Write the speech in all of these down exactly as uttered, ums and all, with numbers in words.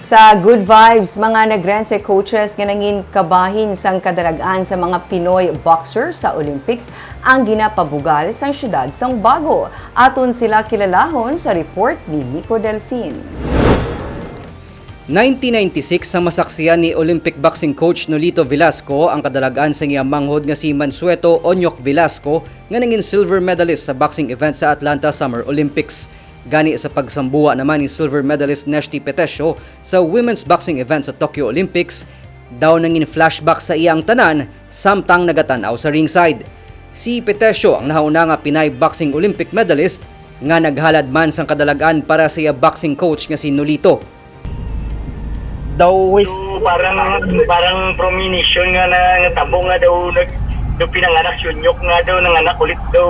Sa Good Vibes, mga nagrense coaches nga nangin kabahin sang kadalag-an sa mga Pinoy boxer sa Olympics ang ginapabugal sang siyudad sang Bago. Aton sila kilalahon sa report ni Nico Delfin. Nineteen ninety-six, sa masaksihan ni Olympic boxing coach Nolito Velasco ang kadalag-an sa iya manghod nga si Mansueto Onyok Velasco nga nangin silver medalist sa boxing event sa Atlanta Summer Olympics. Gani sa pagsambuwa naman ni silver medalist Neshti Petesio sa women's boxing event sa Tokyo Olympics, daw nangin flashback sa iya ang tanan samtang nagatan-aw sa ringside. Si Petesio ang nahauna nga Pinay boxing Olympic medalist nga naghalad man sang kadalag-an para sa iya boxing coach nga si Nolito. Daw wis So, parang parang premonition nga na natabo nga daw nag daw pinanganak si Onyok nga daw nanganak ulit daw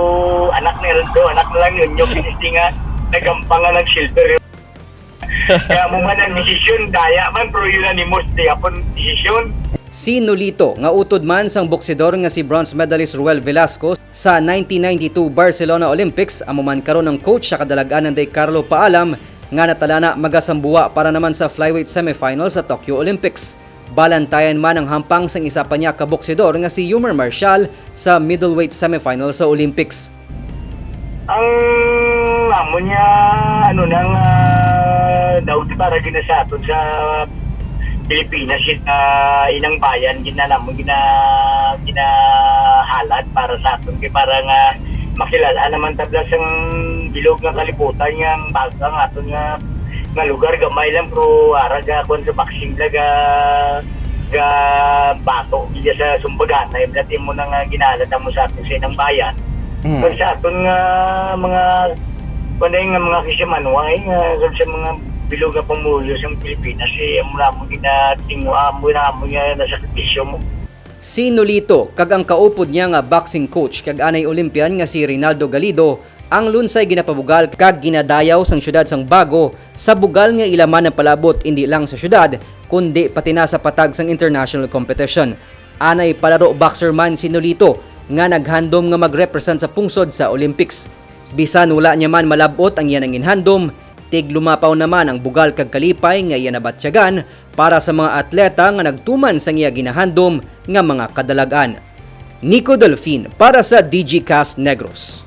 anak na daw anak na lang ni Onyok, hindi nga nagampang nga nag-shelter. Kaya mo man ang desisyon, daya man, pero unanimous di apon desisyon. Si Nolito, nga utod man sang boksidor nga si bronze medalist Ruel Velasco sa nineteen ninety-two Barcelona Olympics, amo man karon ang coach sa kadalag-an ni Carlo Paalam, nga natalana magasambuwa para naman sa flyweight semifinal sa Tokyo Olympics. Balantayan man ang hampang sang isa pa niya ka boksidor nga si Yumer Marshall sa middleweight semifinal sa Olympics. Ang amo niya, ano nang uh, daw para gina sa aton sa Pilipinas, uh, inang bayan, gina namo gina ginahalad para sa aton kay para nga makilala naman tabla sang bilog nga kalibutan nga ang bag ang aton nga nga lugar gamay lang, pero ara ga kuan sa boxing bla ga ga bato iya sa sumbaganay bla ti mo na nga ginalad mo sa aton sa inang bayan. Mm. Kag sa aton nga mga kuan nga mga kisimanway nga sa mga bilog nga pamulyo sa Pilipinas, eh, amo na mo ginatingwa mo na mo nga nasakripisyo mo. Si Nolito kag ang kaupod niya nga boxing coach kag anay Olympian nga si Rinaldo Galido ang lunsay ginapabugal kag ginadayaw sang siyudad sang Bago sa bugal nga ila man napalabot indi lang sa siyudad kundi pati na sa patag sang international competition. Anay palaro boxer man si Nolito nga naghandom nga magrepresent sa pungsod sa Olympics. Bisan wala niya man malab-ot ang iya nangin handom, tiglumapaw naman ang bugal kag kalipay nga iya nabatyagan para sa mga atleta nga nagtuman sang iya ginahandom nga mga kadalag-an. Nico Delfin para sa Digicast Negros.